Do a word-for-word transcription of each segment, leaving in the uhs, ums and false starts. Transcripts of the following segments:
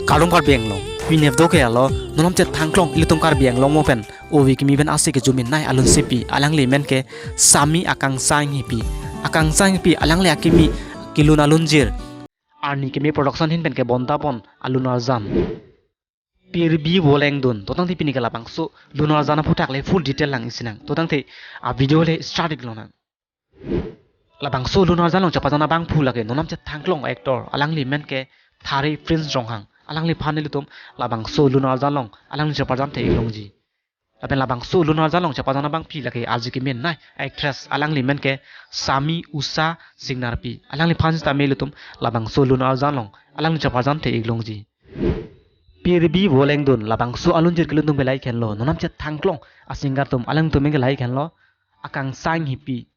Kardom Karbi Anglong, pini video ke alo, non namchet thangklong ilitum Karbi Anglong mo pen ove kimi pen ase kejumin nai alun sepi, alangli men ke Sami Akangsha Enghipi. Akangsha Enghipi alangli akimi kelun alunjir Arni Kimi Production ahin pen kebonta pon alun arjan Pirbi Volengdun. To tangte pini ke labangso lun arjan aphuthak le full detail lang isi nang. To tangte a video le start ik lonang. Labangso lun arjan along chepajan abangphu lake non namchet thangklong actor, alangli men ke Thari Prince Ronghang. Alangliphan ilitum labangso lun arjan along alangli chepajan the ik longji. Lapen labangso lun arjan along chepajan abangpi lake arje kemen nai actress, alangli men ke Sami Usha Singnarpi. Alangliphan sitame ilitum labangso lun arjan along alangli chepajan the ik longji. Pirbi Volengdun, labangso alunjir kelun atum ke lahei henlo, non namchet thangklong a singer atum, alangtum ke lahei henlo, Akangsha Enghipi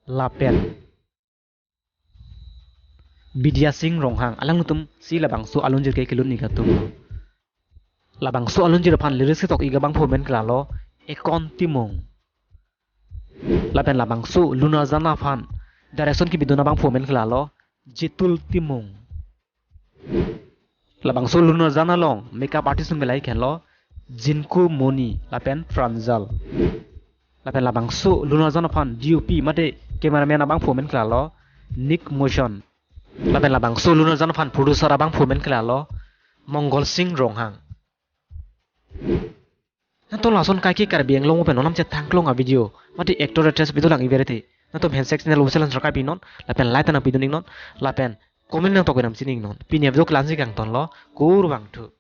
lapen Bidya Sing Ronghang, alangtum si labangso alunjir ke kelun ik atum. Labangso alunjir aphan lyrics ketok ik abangphu men ke lalo Ekon Timung. Lapen labangso lun arjan aphan direction kebidun abangphu men ke lalo Jitul Timung. Labangso lun arjan along makeup artist atum ke lahei henlo Jinku Moni lapen Pranjal. Lapen labangso lun arjan aphan D O P mate cameraman abangphu men ke lalo Nick Motion. Lapen labangso lun arjan aphan producer abangphu men ke lalo Mongol Sing Ronghang. Nangtum lason kaike Karbi Anglong mo pen non namchet thangklong a video mate actor actress video lang iverete, nangtum handshake channel uselan sarkai pinon lapen like ta nangpidun iknon lapen comment nangtok nang chini iknon. Pini a video ke la-ansi kangtonlo, kurvangthu.